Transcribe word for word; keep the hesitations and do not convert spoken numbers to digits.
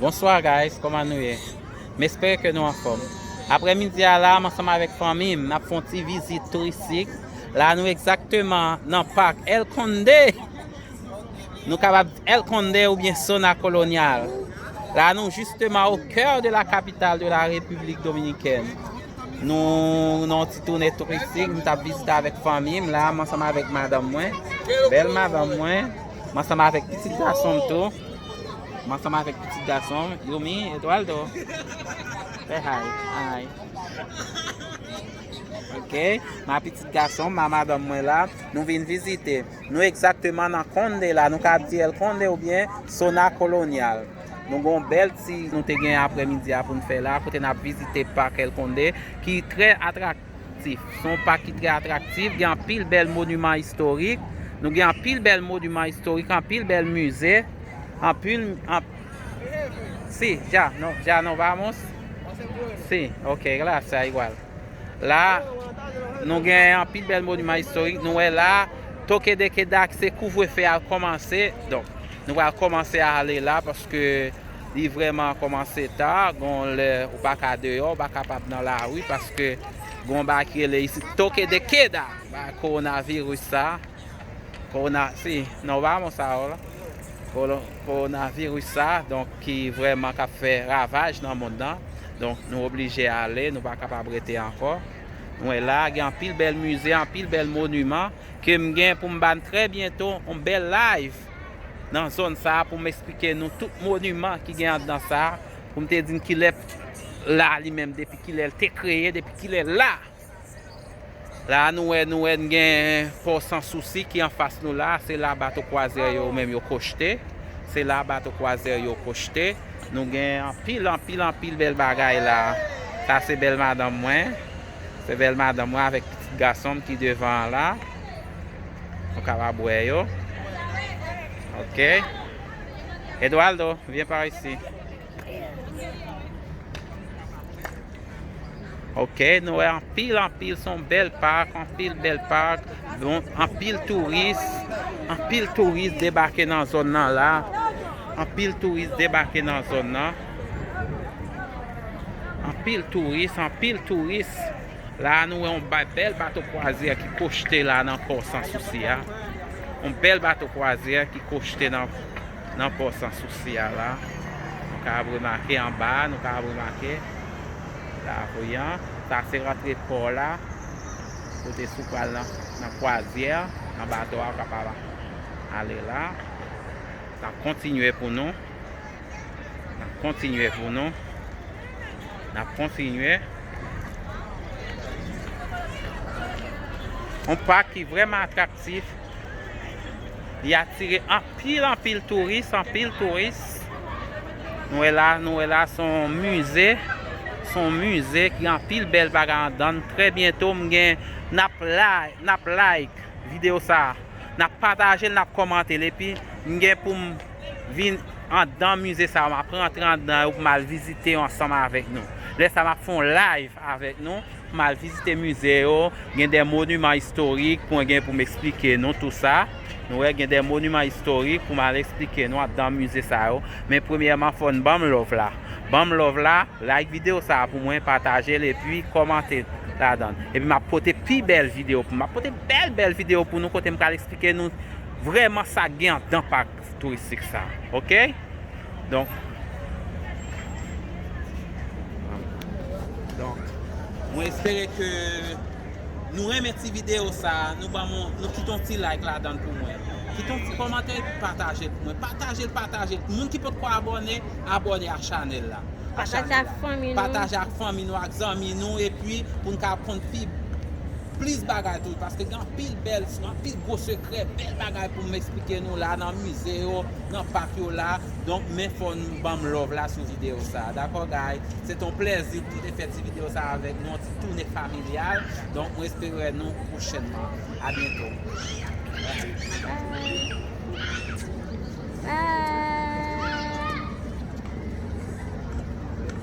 Bonsoir guys, kòman nou ye? M espere ke nou anfòm. Aprèmidi a la, m ansanm avèk fanmi m, n ap fè yon ti vizit touristik. La nou egzakteman nan pak El Conde. Nou kapab di El Conde oubyen Zona Colonial. La nou justement au cœur de la capitale de la République dominicaine. Nou nan yon ti toune touristik, m t ap vizite avèk fanmi m la, m ansanm avèk madanm mwen, bèl madanm mwen, m ansanm avèk pitit gason m tou, m ansanm avèk pitit gason m, Yumi, Eduardo. Say hi, hi. Ok, ma pitit gason m, ma madanm mwen la, nou vin vizite. Nou egzakteman nan Conde la, nou ka ap di El Conde oubyen Zona Colonial. Nou gon bèl ti, nou te gen aprèmidi a pou n fè la, kote n ap vizite pak El Conde, ki trè atraktif. Se yon pak ki trè atraktif, gen anpil bèl moniman istorik. Nou gen anpil bèl moniman istorik, anpil bèl mize, anpil, anp-, si, ya, no, ya no vamos? Si, ok, gracias, igual. La, nou gen anpil bèl moniman istorik. Nou wè la, toke de keda, se kouvrefe a kòmanse. Donk, nou pral kòmanse ale la paske li vrèman kòmanse ta. Gon lè ou pa ka deyò, ou pa kapab nan lari paske gon bagay ki rele isit toke de keda. Ba kowonaviris sa. Kowona, si, no vamos ahora. Kowonaviris sa, donk, ki vrèman k ap fè ravaj nan mond nan. Donk, nou oblije ale, nou pa kapab rete ankò. Nou wè la, gen anpil bèl mize, anpil bèl moniman ke m gen pou m ba n trè byento, yon bèl live nan zòn sa a pou m eksplike nou tout moniman ki gen anndan sa a, pou m te di n kilè la li menm, depi kilè l te kreye, depi kilè l la. La nou wè, nou wè n gen pò Sans Souci ki anfas nou la, se la bato kwazyè yo menm yo kochte. Se la bato kwazyè yo kochte. Nou gen anpil, anpil, anpil bèl bagay la. Sa se bèl madanm mwen. Se bèl madanm mwen avèk pitit gason m ki devan an la. Nou kapab wè yo. Ok. Eduardo, viens par ici. Ok, nou wè anpil, anpil, se yon bèl pak, anpil bèl pak, bon, anpil touris, anpil touris debake nan zòn nan la, anpil touris debake nan zòn nan, anpil touris, anpil touris. La nou wè yon ba-, bèl bato kwazyè ki kochte la nan pò Sans Souci a. Yon bèl bato kwazyè ki kochte nan, nan pò Sans Souci a la. Nou ka remake anba, nou ka remake lari an. Sa se rantre pò la. Kote si w pral nan, nan kwazyè, nan bato a, ou kapab ale la. N ap kontinye pou nou. N ap kontinye pou nou. N ap kontinye. Yon pak ki vrèman atraktif. Li atire anpil, anpil touris, anpil touris. Nou wè la, nou wè la, se yon mize. Se yon mize ki gen anpil bèl bagay anndan l. Trè byento, m gen, n ap la-, n ap like videyo sa a. N ap pataje l, n ap kòmante l. Epi, m gen pou m vin anndan mize sa a, m ap rantre anndan yo pou m al vizite yo ansanm avèk nou. Lè sa a, m ap fè yon live avèk nou, pou m al vizite mize yo. Gen de moniman istorik pou mwen gen pou m eksplike nou tou sa. Nou wè, gen de moniman istorik pou m al eksplike nou anndan mize sa yo. Men premyèman, fò n ban m love la. Ban m love la, like videyo sa a pou mwen, pataje l epi kòmante ladan l. Epi m ap pote pi bèl videyo pou, m ap pote bèl, bèl videyo pou nou kote m pral eksplike nou vrèman sa k gen anndan pak touristik sa. Ok? Donk, donk, mwen espere ke nou renmen ti videyo sa, nou ban m, nou kite yon ti like ladan l pou mwen. Kite yon ti kòmantè epi pataje l pou mwen. Pataje l, pataje l. Moun ki potko abòne, abòne a chanèl la. Pataje ak fanmi nou. Pataje ak fanmi nou, ak zanmi nou, epi pou n ka konn pi plis bagay tou, paske gen anpil bèl, anpil gwo sekrè, bèl bagay pou m eksplike nou la nan mize yo, nan pak yo la. Donk, men fò n ban m love la sou videyo sa. Dakò, guys? Se t on plèzi pou m te fè ti videyo sa avèk nou, yon ti toune familyal. Donk, mwen espere wè nou pwochènman. A byento. Bye. Bye.